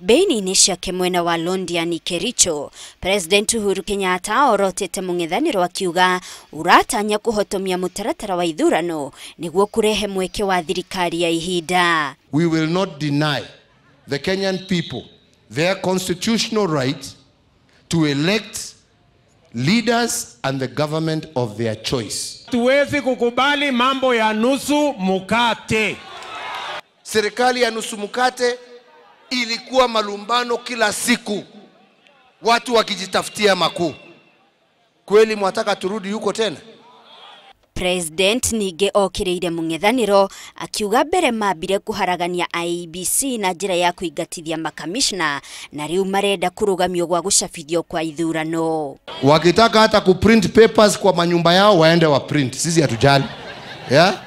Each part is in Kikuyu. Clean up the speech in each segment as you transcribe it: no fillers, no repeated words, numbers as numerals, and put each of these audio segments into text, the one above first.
Kambeini-inĩ ciake mwena wa Londiani Kericho, President Uhuru Kenyatta orotete mũng'ethanĩro akiuga ũratanya kũhotomia mũtaratara wa ithurano nĩguo kũrehe mweke wa thirikari ya ihinda. We will not deny the Kenyan people their constitutional right to elect leaders and the government of their choice. Tuwezi kukubali mambo ya nusu mukate. Serikali ya nusu mukate ilikuwa malumbano kila siku, watu wakijitafutia makuu. Kweli mwataka turudi huko tena? President ningĩ okĩrĩire mũng'ethanĩro akiuga mbere mambire kũharagania IEBC na njĩra ya kũingatithia makamishna na rĩu marenda kũrũgamio gwa gũcabithio kwa ithurano. Wakitaka hata kuprint papers kwa manyumba yao waende wa print, sisi hatujali. Yeah?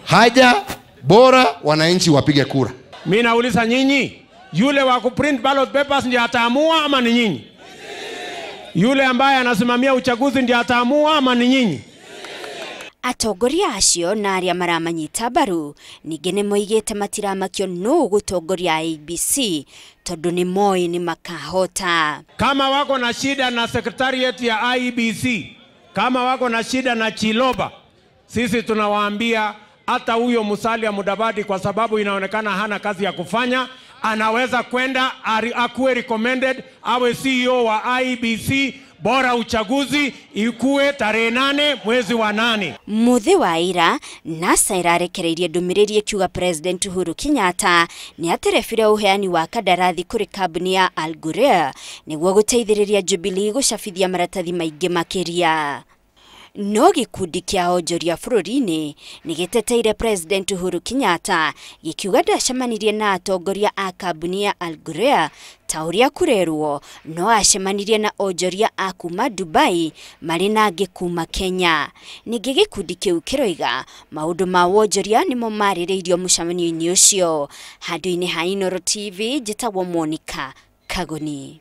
Haja bora wananchi wapige kura. Mimi nauliza nyinyi, yule wa kuprint ballot papers ndiye ataamua ama ni nyinyi? Yule ambaye anasimamia uchaguzi ndiye ataamua ama ni nyinyi? Atongoria acio na arĩa maramanyita mbaru ningĩ nĩ moigĩte matiramakio nũ gũtongoria IEBC tondũ nĩ moĩ nĩ makahota. Kama wako na shida na secretariat ya IEBC, kama wako na shida na Chiloba, sisi tunawaambia hata huyo Musalia Mudavadi, kwa sababu inaonekana hana kazi ya kufanya, anaweza kwenda akuwe recommended awe CEO wa IEBC, bora uchaguzi ikue tarehe 8 mwezi wa 8. Muthi wa ira NASA irarekereirie ndũmĩrĩri ĩkiuga President Uhuru Kenyatta nĩ aterebire ũheani wa kandarathi kũrĩ kambuni ya Al Ghurair nĩguo gũteithĩrĩria Jubilee gũcabithia maratathi maingĩ makĩria. No gĩkundi kĩa onjoria bũrũri-inĩ nĩ gĩteteire President Uhuru Kenyatta gĩkiuga ndacemanirie na atongoria a kambuni ya Al Ghurair ta ũrĩa kũrerwo, no acemanirie na onjoria a kuma Dubai marĩ na angĩ kuma Kenya. Ningĩ gĩkundi kĩu kĩroiga maũndũ ma wonjoria nĩmo marĩrĩirio mũcemanio-inĩ ũcio. Handũ-inĩ ha Inooro TV, njĩtagwo Monica Kagoni.